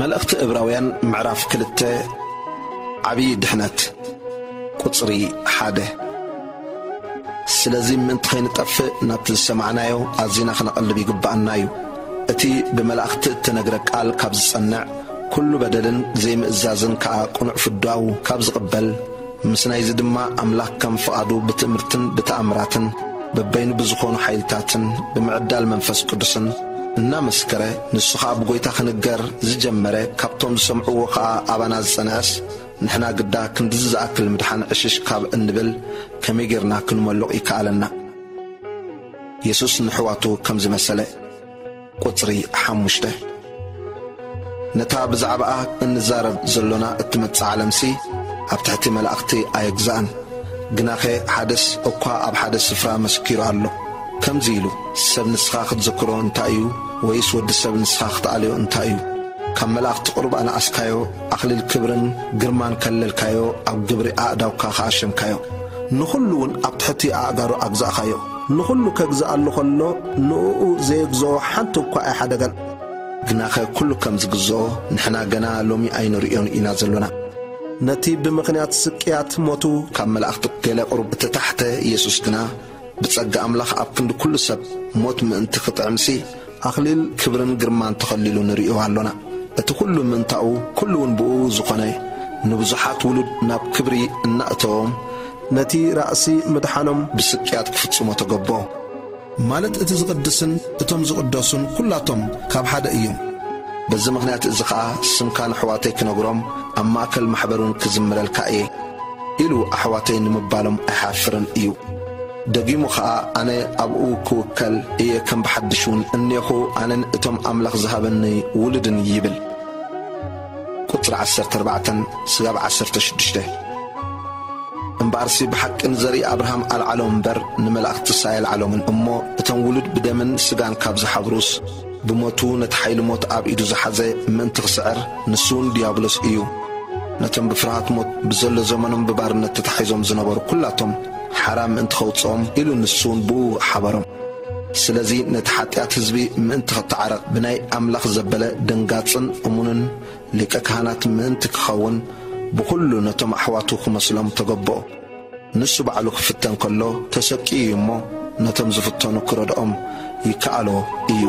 መልእኽቲ ዕብራውያን ምዕራፍ ክልተ። ዓብዪ ድሕነት። ቁጽሪ ሓደ። ስለዚ ምእንቲ ኸይንጠፍእ ናብቲ ዝሰማዕናዮ ኣዚና ኽነቐልብ ይግብኣና እዩ። እቲ ብመላእኽቲ እተነግረ ቃል ካብ ዝጸንዕ፣ ኩሉ በደልን ዘይምእዛዝን ከኣ ቅኑዕ ፍዳው ካብ ዝቕበል፣ ምስ ናይዚ ድማ ኣምላኽ ከም ፍቓዱ ብትእምርትን ብተኣምራትን በበይኑ ብዝኾኑ ሓይልታትን ብምዕዳል መንፈስ ቅዱስን እናመስከረ፣ ንሱ ኸኣ ብጐይታ ኽንገር ዝጀመረ፣ ካብቶም ዝሰምዕዎ ኸኣ ኣባና ዝጸንዐስ፣ ንሕና ግዳ ክንድዚ ዝኣክል ምድሓን ዕሽሽ ካብ እንብል ከመይ ጌርና ክንመሉቕ ይከኣለና? የሱስ ንሕዋቱ ከም ዝመሰለ። ቁጽሪ ሓሙሽተ። ነታ ብዛዕባኣ እንዛረብ ዘሎና እትመጽእ ዓለምሲ ኣብ ትሕቲ መላእኽቲ ኣይግዛእን። ግናኸ ሓደስ እኳ ኣብ ሓደ ስፍራ መስኪሩ ኣሎ፣ ከምዚ ኢሉ፣ "ሰብ ንስኻ ክትዝክሮ እንታይ እዩ? ወይስ ወዲ ሰብ ንስኻ ክትኣልዮ እንታይ እዩ? ካብ መላእኽቲ ቁሩብ ኣነኣስካዮ፣ ኣኽሊል ክብርን ግርማን ከለልካዮ፣ ኣብ ግብሪ ኣእዳውካ ኸኣሸምካዮ። ንኹሉ እውን ኣብ ትሕቲ ኣእጋሩ ኣግዛእኻዮ። ንኹሉ ከግዝኣሉ ኸሎ፣ ንእኡ ዘየግዝኦ ሓንቲ እኳ ኣይሓደገን። ግናኸ ኩሉ ከም ዝግዝኦ ንሕና ገና ሎሚ ኣይንርእዮን ኢና ዘሎና። ነቲ ብምኽንያት ስቅያት ሞቱ ካብ መላእኽቲ ገለ ቁሩብ እተታሕተ የሱስ ግና፣ ብጸጋ ኣምላኽ ኣብ ክንዲ ኩሉ ሰብ ሞት ምእንቲ ክጥዕምሲ፣ ኣኽሊል ክብርን ግርማን ተኸሊሉ ንርእዮ ኣሎና። እቲ ኩሉ ምእንታኡ፣ ኩሉ እውን ብእኡ ዝኾነ፣ ንብዙሓት ውሉድ ናብ ክብሪ እናእተዎም፣ ነቲ ራእሲ ምድሓኖም ብስቅያት ክፍጽሞ ተገብኦ። ማለት እቲ ዝቕድስን እቶም ዝቕደሱን ኩላቶም ካብ ሓደ እዮም። በዚ ምኽንያት እዚ ኸኣ ስምካ ንኣሕዋተይ ክነግሮም፣ ኣብ ማእከል ማሕበር እውን ክዝምረልካ እየ" ኢሉ ኣሕዋተይ ንምባሎም ኣይሓፍርን እዩ። ደጊሙ ኸኣ፣ "ኣነ ኣብኡ ክውከል እየ፣ ከም ብሓድሽ እውን እኔኹ፣ ኣነን እቶም ኣምላኽ ዝሃበኒ ውሉድን" ይብል። ቁጽሪ ዓሰርተ ኣርባዕተ ስጋብ ዓሰርተ ሽዱሽተ። እምበኣርሲ ብሓቂ ንዘርኢ ኣብርሃም ኣልዓሎም እምበር፣ ንመላእኽትስ ኣየልዓሎምን። እሞ እቶም ውሉድ ብደምን ስጋን ካብ ዝሓብሩስ፣ ብሞቱ ነቲ ሓይሊ ሞት ኣብ ኢዱ ዝሓዘ ምእንቲ ክስዕር፣ ንሱ እውን ዲያብሎስ እዩ። ነቶም ብፍርሃት ሞት ብዘሎ ዘመኖም ብባርነት ተታሒዞም ዝነበሩ ኩላቶም ሓራ ምእንቲ ኸውጽኦም ኢሉ ንሱ እውን ብኡ ሓበሮም። ስለዚ ነቲ ሓጢኣት ህዝቢ ምእንቲ ኸተዓርቕ ብናይ ኣምላኽ ዘበለ ደንጋጽን እሙንን ሊቀ ካህናት ምእንቲ ክኸውን ብኹሉ ነቶም ኣሕዋቱ ክመስሎም ተገብኦ። ንሱ ባዕሉ ክፍተን ከሎ ተሰቅዩ እዩ እሞ ነቶም ዝፍተኑ ክረድኦም ይከኣሎ እዩ።